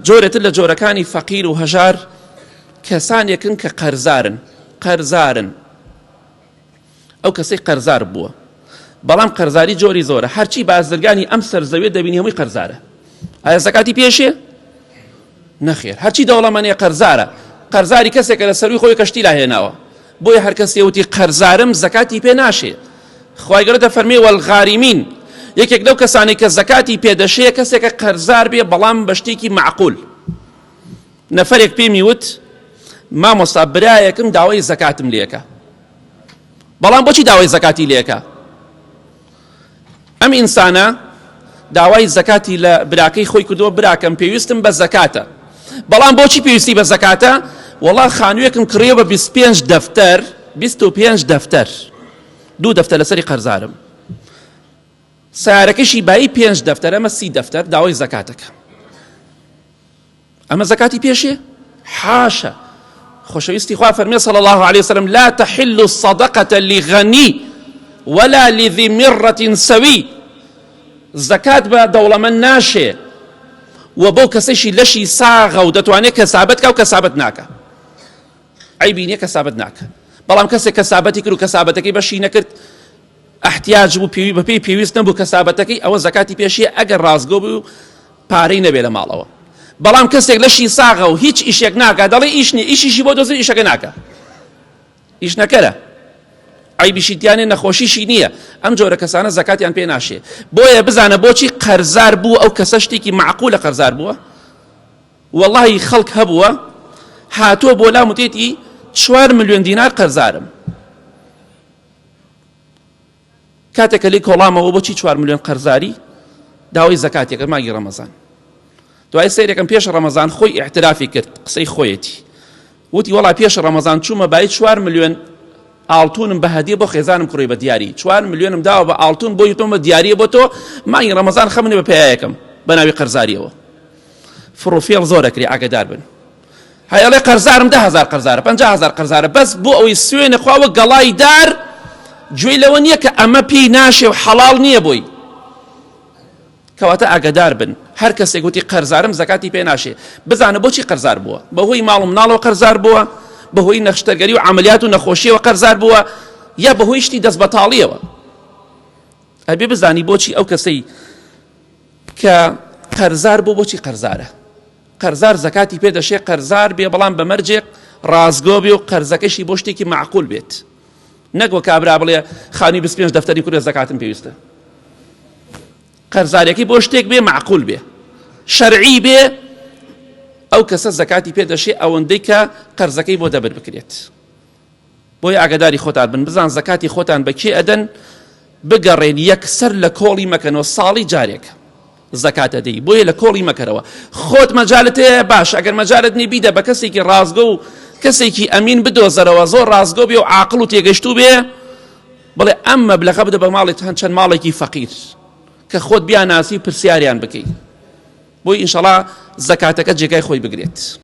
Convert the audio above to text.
جۆرێتر لە جۆرەکانی فەقیر و هەژار کەسانێکن کە قەرزارن قەرزارن ئەو کەسەی قەرزار بووە بەڵام قەرزاری جۆری زۆرە هەرچی بازرگانی ئەم سەرزەوێ دەبینی هەمووی قەرزارە ئایا زەکاتی پێشێ نەخێر هەرچی دەوڵەمەنێ قەرزارە قەرزاری کەسێکە لە سەروی خۆی کەشتی لاهێناوە بۆیە هەر کەسێ وتی قەرزارم زەکاتی پێ ناشێ خوای گەورە دەفەرمێ والغارمین یەکێک لەو کەسانەی کە زەکاتی پێ دەشێ کەسێکە قەرزار بێ بەڵام بە شتێکی مەعقول نەفەرێک پێمی وت مامۆستا برایەکم داوای زەکاتم لێکە بەڵام بۆچی داوای زەکاتی لێکە ئەم ئینسانە داوای زەکاتی لە براکەی خۆی کردووە براکەم پێویستم بە زەکاتە بەڵام بۆچی پێویستی بە زەکاتە وەڵا خانوویەکم کڕیوە بە 25 دەفتەر 25 دەفتەر دوو دەفتەر لەسەری قەرزارم سیارەکەشی بایی پێنج دەفتەر ئەمە سی دەفتەر داوای زەکاتەکە ئەمە زەکاتی پێشێ؟ حاشا خۆشەویستی خوا فەرمی صلی الله عليه وسلم لا تحل الصدقة لغني ولا لذي مرة سوي زەکات بە دەوڵەمەند ناشێ و بەو کەسەشی لەشی ساغە و دەتوانێت کەسابەت کا و کەسابەت ناکە عیبی نییە کەسابەت ناکە بەڵام کەسێک کەسابەتی کرد و کەسابەتەکەی بەشی نەکرد احتیاج بوو پێوی بەپێی پێویست نەبوو کەسابەتەکەی ئەوە زەکاتی پێشیە ئەگەر ڕاستگۆ بوو پارەی نەبێ لە ماڵەوە بەڵام کەسێک لەشی ساغە و هیچ ئیشێک ناکا دەڵێ ئیش نییە ئیشیشی بۆ دۆزی ئیشەکە ناکا ئیش نەکەرە عیبیشی تیانێ نەخۆشیشی نییە ئەم جۆرە کەسانە زەکاتیان پێ ناشێ بۆیە بزانە بۆچی قەرزار بوو ئەو کەسە شتێکی معقولە قەرزار بووە وەڵی خەڵک هەبووە هاتووە بۆ لام وتێتی چوار ملیۆن دینار قەرزارم کاتێک کە لێی کۆڵامەوە بۆچی چوار ملیۆن قەرزاری داوای زەکاتێکە مانگی ڕەمەزان دوای سەیرەکەم پێش ڕەمەزان خۆی ئیعترافی کرد قسەی خۆیەتی وتی وەڵا پێش ڕەمەزان چوومە بای چوار ملیۆن ئاڵتونم بە هەدیە بۆ خێزانم کوڕی بە دیاری چوار ملیۆنم داوە بە ئاڵتون بۆی تۆم بە دیاریە بۆ تۆ مانگی ڕەمەزان خەمنی بە پیایەکەم بە ناوی قەرزاریەوە فڕوفێڵ زۆر ئەکرێ ئاگدار بن هەی ئەڵێ قەرزارم 10هزار قەرزارە 5هزار قەرزارە بەس بۆ ئەوەی سوێنە خوا وەک گەڵای دار گوێی لەوە نییە کە ئەمە پێی ناشێ و حەڵاڵ نییە بۆی کەواتە ئاگدار بن هەر کەسێک وتی قەرزارم زەکاتی پێ ناشێ بزانە بۆچی قەرزار بووە بەهۆی ماڵ و مناڵەوە قەرزار بووە بەهۆی نەخشتەرگەری و عملیات و نەخۆشیەوە قەرزار بووە یا بەهۆی شتی دەست بەتاڵیەوە ئەبێ بزانی بۆچی ئەو کەسەی کە قەرزار بوو بۆچی قەرزارە قەرزار زەکاتی پێ دەشێ قەرزار بێ بەڵام بە مەرجێک ڕاستگۆ بێ و قەرزەکەشی بۆ شتێکی مەعقول بێت نەک وە کابرا بڵێ خانووی 25 دەفتەری کورە زەکاتم پێویستە قەرزارەکەی بۆ شتێک بێ مەعقول بێ شەرعی بێ ئەو کەسە زەکاتی پێ دەشێ ئەوەندەی کە قەرزەکەی بۆ دەبر بکرێت بۆیە ئاگاداری خۆتان بن بزان زەکاتی خۆتان بە کێ ئەدەن بگەڕێن یەکسەر لە کۆڵی مەکەنەوە ساڵی جارێک زەکات ئەدەی بۆیە لە کۆڵی مەکەرەوە خۆت مەجالت هەیە باش ئەگەر مەجالت نی بیدە بە کەسێکی ڕاستگۆ و کەسێکی ئەمین بدۆزەرەوە زۆر ڕاستگۆ بێ و عاقڵ و تێگەشتوو بێ بڵێ ئەم مەبلەغە بدە بە ماڵێک هەند چەند ماڵێکی فەقیر کە خۆت بیاناسی پرسیاریان بکەیت بۆی ئینشەڵا زەکاتەکە جێگای خۆی بگرێت.